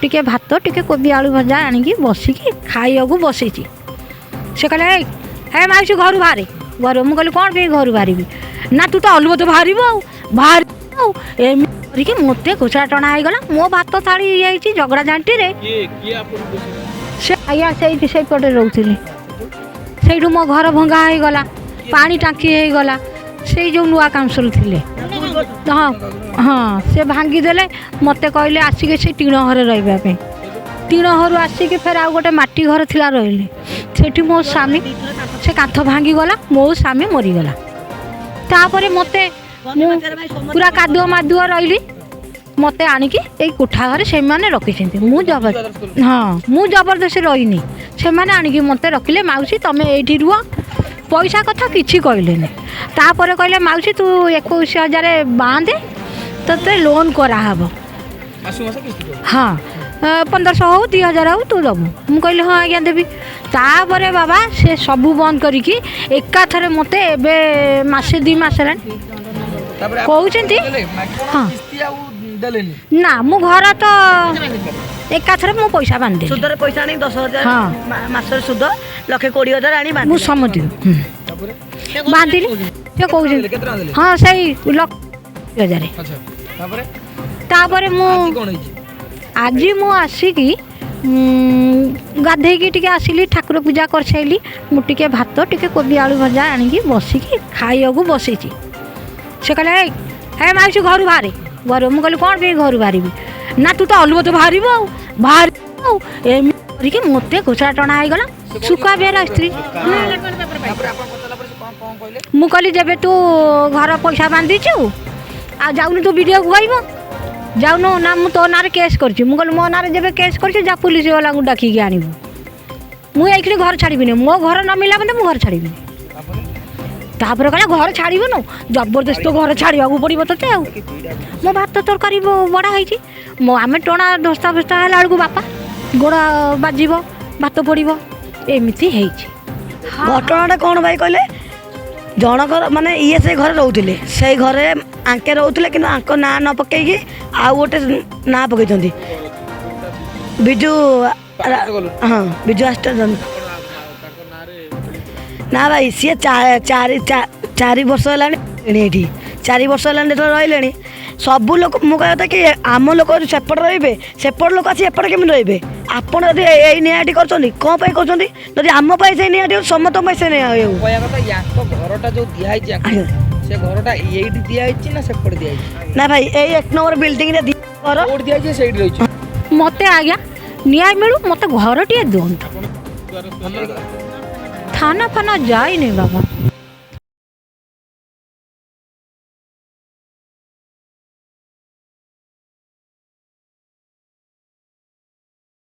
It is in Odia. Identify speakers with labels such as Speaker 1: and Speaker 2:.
Speaker 1: ଟିକେ ଭାତ, ଟିକେ କୋବି ଆଳୁ ଭଜା ଆଣିକି ବସିକି ଖାଇବାକୁ ବସିଛି। ସେ କହିଲେ, "ଏଇ ହେ ମାଉସୀ, ଘରୁ ବାହାରେ ଘରୁ।" ମୁଁ କହିଲି, "କ'ଣ ପାଇଁ ଘରୁ ବାହାରିବି?" ନା, "ତୁ ତ ଅଲବତ ବାହାରିବୁ ଆଉ ବାହାରିବୁ ଆଉ।" ଏମିତି କରିକି ମୋତେ ଘୋଷରା ଟଣା ହେଇଗଲା। ମୋ ଭାତ ଥାଳି ହେଇଯାଇଛି ଝଗଡ଼ା ଝାଣ୍ଟିରେ।
Speaker 2: କିଏ କିଏ ଆପଣଙ୍କୁ?
Speaker 1: ସେ ଆଜ୍ଞା ସେଇଠି ସେଇପଟେ ରହୁଥିଲି। ସେଇଠୁ ମୋ ଘର ଭଙ୍ଗା ହେଇଗଲା, ପାଣି ଟାଙ୍କି ହେଇଗଲା। ସେଇ ଯେଉଁ ନୂଆ କାଉନସିଲ୍ ଥିଲେ, ହଁ, ସେ ଭାଙ୍ଗିଦେଲେ। ମୋତେ କହିଲେ ଆସିକି ସେଇ ଟିଣ ଘରେ ରହିବା ପାଇଁ। ଟିଣ ଘରୁ ଆସିକି ଫେର ଆଉ ଗୋଟେ ମାଟି ଘର ଥିଲା, ରହିଲି ସେଠି। ମୋ ସ୍ୱାମୀ, ସେ କାନ୍ଥ ଭାଙ୍ଗିଗଲା, ମୋ ସ୍ୱାମୀ ମରିଗଲା। ତାପରେ ମୋତେ, ମୁଁ ପୁରା କାଦୁଅ ମାଦୁଅ ରହିଲି। ମୋତେ ଆଣିକି ଏଇ କୋଠା ଘରେ ସେମାନେ ରଖିଛନ୍ତି। ମୁଁ ଜବର ହଁ, ମୁଁ ଜବରଦସ୍ତି ରହିନି। ସେମାନେ ଆଣିକି ମୋତେ ରଖିଲେ, "ମାଉସୀ, ତମେ ଏଇଠି ରୁହ।" ପଇସା କଥା କିଛି କହିଲେନି। ତାପରେ କହିଲେ, "ମାଉସୀ, ତୁ 21,000 ବାନ୍ଧେ, ତୋତେ ଲୋନ୍ କରାହେବ।"
Speaker 2: ମାସକୁ ମାସ କିସ୍ତି ଦେବ?
Speaker 1: ହଁ, 1500 ହଉ, 2000 ହଉ, ତୁ ଦେବୁ। ମୁଁ କହିଲି, "ହଁ ଆଜ୍ଞା, ଦେବି।" ତାପରେ ବାବା ସେ ସବୁ ବନ୍ଦ କରିକି ଏକାଥରେ ମୋତେ ଏବେ ମାସେ 2 ମାସ ହେଲାଣି
Speaker 2: ତାପରେ ଆପଣ
Speaker 1: କହୁଛନ୍ତି।
Speaker 2: ଦେଲେ ମାଗଣା
Speaker 1: ହଁ।
Speaker 2: କିସ୍ତି ଆଉ ଦେଲେନି?
Speaker 1: ନା, ମୁଁ ଘର ତ ଏକାଥରେ ମୁଁ ପଇସା ବାନ୍ଧିଦେଲି।
Speaker 3: ସୁଧରେ ପଇସା ଆଣି 10,000 ମାସରେ ସୁଧ 1,20,000 ଆଣି
Speaker 1: ମୁଁ
Speaker 3: ବାନ୍ଧିଲେ।
Speaker 1: ସମସ୍ତଙ୍କୁ
Speaker 2: ତାପରେ
Speaker 1: ବାନ୍ଧିଲି। ସେ କହୁଛନ୍ତି
Speaker 2: କେତେ ଟଙ୍କା ଦେଲେ?
Speaker 1: ହଁ, ସେଇ 1,20,000।
Speaker 2: ଆଚ୍ଛା, ତାପରେ?
Speaker 1: ତାପରେ ମୁଁ
Speaker 2: ଆଜି କ'ଣ ହେଇଛି?
Speaker 1: ଆଜି ମୁଁ ଆସିକି ଗାଧେଇକି ଟିକେ ଆସିଲି, ଠାକୁର ପୂଜା କରିସାରିଲି। ମୁଁ ଟିକେ ଭାତ, ଟିକେ କୋବି ଆଳୁ ଭଜା ଆଣିକି ବସିକି ଖାଇବାକୁ ବସିଛି। ସେ କହିଲେ, "ଏଇ ହେ ମାଉସୀ, ଘରୁ ବାହାରେ ଘରୁ।" ମୁଁ କହିଲି, "କ'ଣ ପାଇଁ ଘରୁ ବାହାରିବି?" ନା, "ତୁ ତ ଅଲବତ ବାହାରିବୁ ଆଉ ବାହାରିବୁ ଆଉ।" ଏମିତି କରିକି ମୋତେ ଘୋଷରା ଟଣା ହେଇଗଲା। ସୁକା ବେହେରା ସ୍ତ୍ରୀ।
Speaker 2: ତାପରେ ଆପଣ ପଚାରିଲା ପରେ ସେ କ'ଣ କ'ଣ କହିଲେ?
Speaker 1: ମୁଁ କହିଲି, "ଯେବେ ତୁ ଘର ପଇସା ବାନ୍ଧିଛୁ ଆଉ ଯାଉନୁ ତୁ ବିଡ଼ିଓକୁ କହିବ ଯାଉନୁ।" ନା, "ମୁଁ ତୋ ନାଁରେ କେସ୍ କରିଛି।" ମୁଁ କହିଲି, "ମୋ ନାଁରେ ଯେବେ କେସ୍ କରିଛୁ, ଯା ପୁଲିସ ବାଲାଙ୍କୁ ଡାକିକି ଆଣିବୁ। ମୁଁ ଏଇକ୍ଷଣି ଘର ଛାଡ଼ିବିନି। ମୋ ଘର ନ ମିଳିଲା ମାନେ ମୁଁ ଘର ଛାଡ଼ିବିନି।"
Speaker 2: ତାପରେ?
Speaker 1: ତାପରେ କହିଲା, "ଘର ଛାଡ଼ିବୁନୁ? ଜବରଦସ୍ତ ଘର ଛାଡ଼ିବାକୁ ପଡ଼ିବ ତୋତେ।" ଆଉ ମୋ ଭାତ ତରକାରୀ ବଢ଼ା ହେଇଛି। ମୋ ଆମେ ଟଣା ଧସ୍ତା ଫସ୍ତା ହେଲା ବେଳକୁ ବାପା ଗୋଡ଼ ବାଜିବ, ଭାତ ପଡ଼ିବ, ଏମିତି ହେଇଛି।
Speaker 3: ଘଟଣାଟା କ'ଣ ଭାଇ କହିଲେ, ଜଣଙ୍କର ମାନେ ଇଏ ସେଇ ଘରେ ରହୁଥିଲେ, ସେଇ ଘରେ ଆଙ୍କେ ରହୁଥିଲେ, କିନ୍ତୁ ଆଙ୍କ ନାଁ ନ ପକେଇକି ଆଉ ଗୋଟେ ନାଁ ପକେଇଛନ୍ତି, ବିଜୁ। ହଁ, ବିଜୁ ଆଷ୍ଟର। ନା ଭାଇ, ସିଏ ଚାରି 4 ବର୍ଷ ହେଲାଣି ଏଇଠି। 4 ବର୍ଷ ହେଲାଣି ଯେତେବେଳେ ରହିଲେଣି ସବୁ ଲୋକ, ମୁଁ କହିବା କଥା କି ଆମ ଲୋକ ଯଦି ସେପଟେ ରହିବେ, ସେପଟ ଲୋକ ଆସି ଏପଟେ କେମିତି ରହିବେ? ଆପଣ ଯଦି ଏଇ ନ୍ୟାୟଟି କରୁଛନ୍ତି, କ'ଣ ପାଇଁ କରୁଛନ୍ତି? ଯଦି ଆମ ପାଇଁ ସେଇ ନ୍ୟାୟଟି ହେଉଛି, ସମସ୍ତଙ୍କ ପାଇଁ ସେ ନ୍ୟାୟ ହେଉ।
Speaker 2: କହିବା କଥା, ୟାଙ୍କ ଘରଟା ଯୋଉ ଦିଆହେଇଛି ୟାଙ୍କୁ, ସେ ଘରଟା ଏଇଠି ଦିଆହେଇଛି ନା ସେପଟେ ଦିଆହେଇଛି?
Speaker 3: ନା ଭାଇ, ଏଇ 1 ନମ୍ବର ବିଲ୍ଡିଂରେ ଘର।
Speaker 2: କୋଉଠି ଦିଆହେଇଛି? ସେଇଠି ରହିଛି।
Speaker 1: ମୋତେ ଆଜ୍ଞା ନ୍ୟାୟ ମିଳୁ, ମୋତେ ଘରଟିଏ ଦିଅନ୍ତୁ। ଥାନା ଫାନା ଯାଇନି ବାବା।